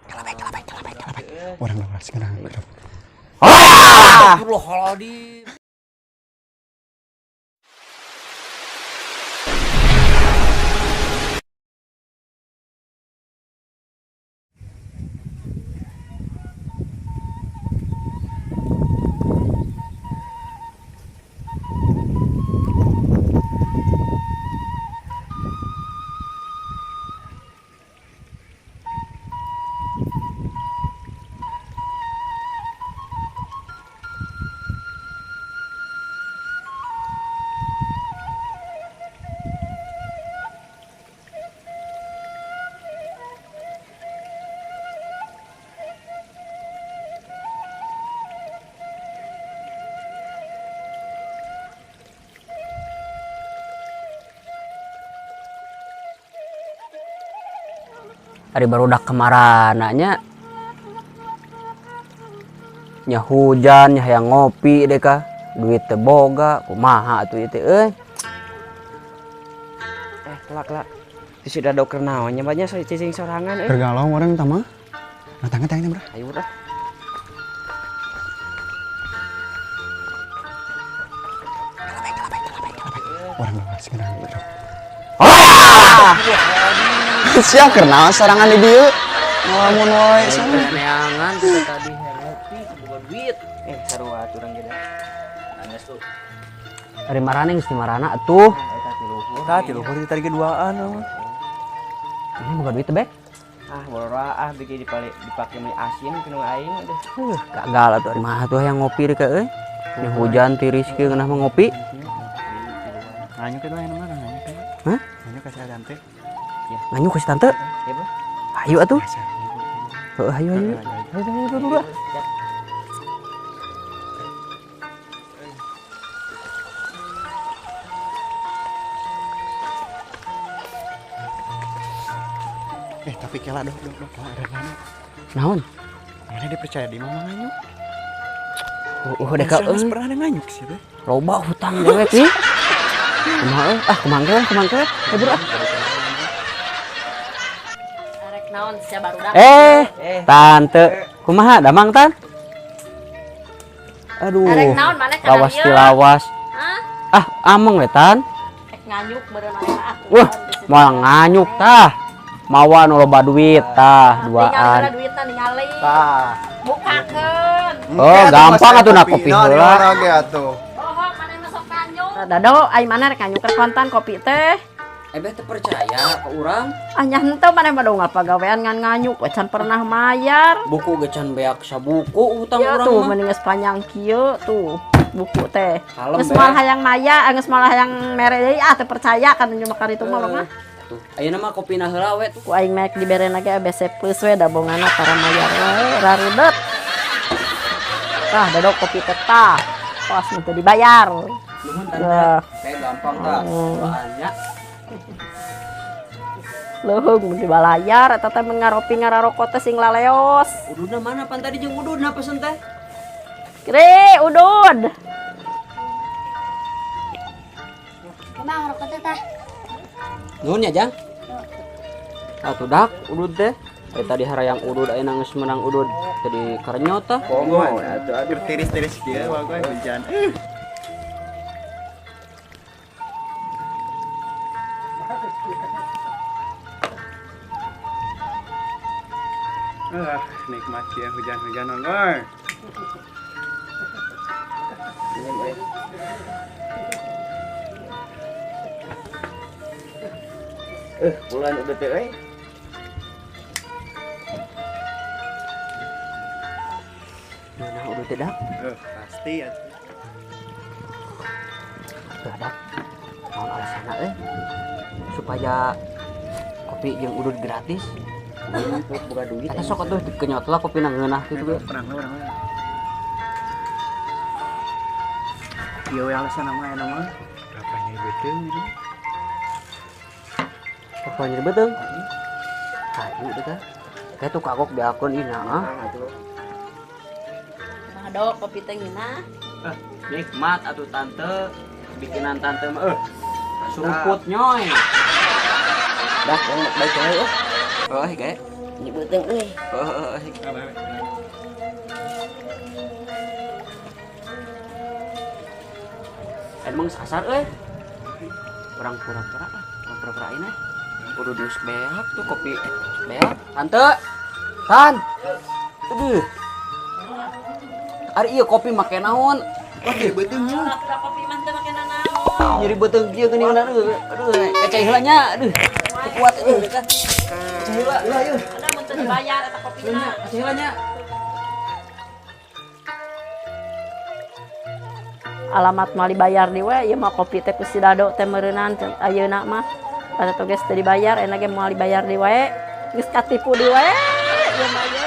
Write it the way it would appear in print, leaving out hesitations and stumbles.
Kelabek. Orang lawas kenang. Ah! Astagfirullahaladzim. Ari barudak kemarananya nya hujan nya hayang ngopi deh kah duit teu boga kumaha atuh ieu teh euy. Kelak sudah doker naon nya banyak cicing sorangan euy. Tergalau orang tama. Nah tangan tangan bro. Ayo udah. Kelabek. Orang lawas kenang. Ah! Siap karena sorangan di dieu. Ngalamun wae sana. Neangan kita tadi ngopi boga duit. Sarua atuh urang ge da. Anes tuh. Ari marana geus di marana atuh. Eta ti luhur. Tah ti luhur tadi duaan mah. Ini boga duit teh, Bek? Ah, boro ah bikin dipake mie asin kuno aing aduh. Gagal atuh ari mah atuh hayang ngopi deui ka euy. Ini hujan tiris kieu ngeunah mah ngopi. Nganyuk eta mah nganyuk. Hah? Nganyuk ka si Tante. Ya, nganyuk ka si Tante. Ya, Bro. Ayo atuh. Heeh, ayo ayo. Ayo ayo ayo. Tapi kela dok kela ada mana? Naon? Mana dipercaya di mama nganyuk? Oh, deka euy. Pernah ada nganyuk sih teh. Loba hutang dewek nih. Kumaha euy? Ah, kumangke. Eh, bro. Arek naon sia barudak? Tante, kumaha damang tan? Aduh. Arek naon maneh kana lawas ti lawas. Hah? Ah, ameng we tan. Rek nganyuk beureun maneh ah. Wah, moal nganyuk tah. Mawa nu loba duit tah, duaan. Ningali duitna ningali. Tah. Bukakeun. Oh, gampang atuh na kopi heula. Bohong maneh mah sok nganyuk. Dado, ai maneh rek nganyuk kontan kopi teh. Ebeh teu percaya ka urang. Ah nya henteu maneh mah dong pagawean ngan nganyuk we can pernah mayar. Buku ge can beak sabuku utang ya, urang tuh, mah. Mending geus panjang kieu tuh buku teh. Kalem, Geus moal hayang maya, geus moal hayang mere deui ah teu percaya kan nyuma karitu mah mah. Tuh, ayeuna mah kopina heula we tuh. Ku aing mah diberena ge ABC plus we da bongana tara mayar we rarudet. Tah dadok kopi teh tah. Pas mun teu dibayar. Nuhun tante. Kayak gampang tah. Soalnya Leuheung mun dibalayar eta teh mun ngaropi ngararokok teh sing laleos. Ududna mana pan tadi jeung ududna pesen teh? Kri, udud. Kumaha ngarokok teh tah? Nuhun ya, Jang. Atuh dak udud teh. Tadi harayang udud ayeuna geus menang udud. Jadi karenyot tah. Komo atuh aduh tiris-tiris kieu wae hujan. Nikmat ya hujan-hujan nongol. Bulan udah teh euy. Nah, udah tidak? Pasti ya. Dak. Naon alasanna euy? Supaya kopi jeung udud gratis. Buka duit. Eta sok atuh dikenyot lah kopi na ngeunah kitu ge. Perang lah urang. Ieu we alasan mah eta mah. Berapa nyeri beuteung gitu. Berapa nyeri beuteung? Aduh deh ka. Kayak tuh kagok diakon ih nah. Mah dok kopi teh ngeunah. Nikmat atuh tante. Bikinan tante mah suruput nyoy. Dah, yang baik wae. Oh, kayak. Ini beuteung euy. Heeh, asik. Emang sasar euy. Urang pura-pura ah, urang pura-pura ayeuna. Kudu geus beak tuh kopi beak. Tante. Tan. Aduh. Ari ieu kopi make naon? Wah, beuteung nya. Kopi mah teu make nanaon. Nyeri beuteung kieu geuning aduh. Aduh, kacai heula nya. Aduh. Teu kuat euy. Kacai heula. Heula ieu. Ada mun teu dibayar eta kopi mah. Kacai heula nya. Alamat mah dibayar di we, ieu mah kopi teh ku si Dado teh meureunan ayeuna mah. Pada tugas teu dibayar, enak ge moal dibayar di wae. Geus katipu di wae. Ieu mah ye.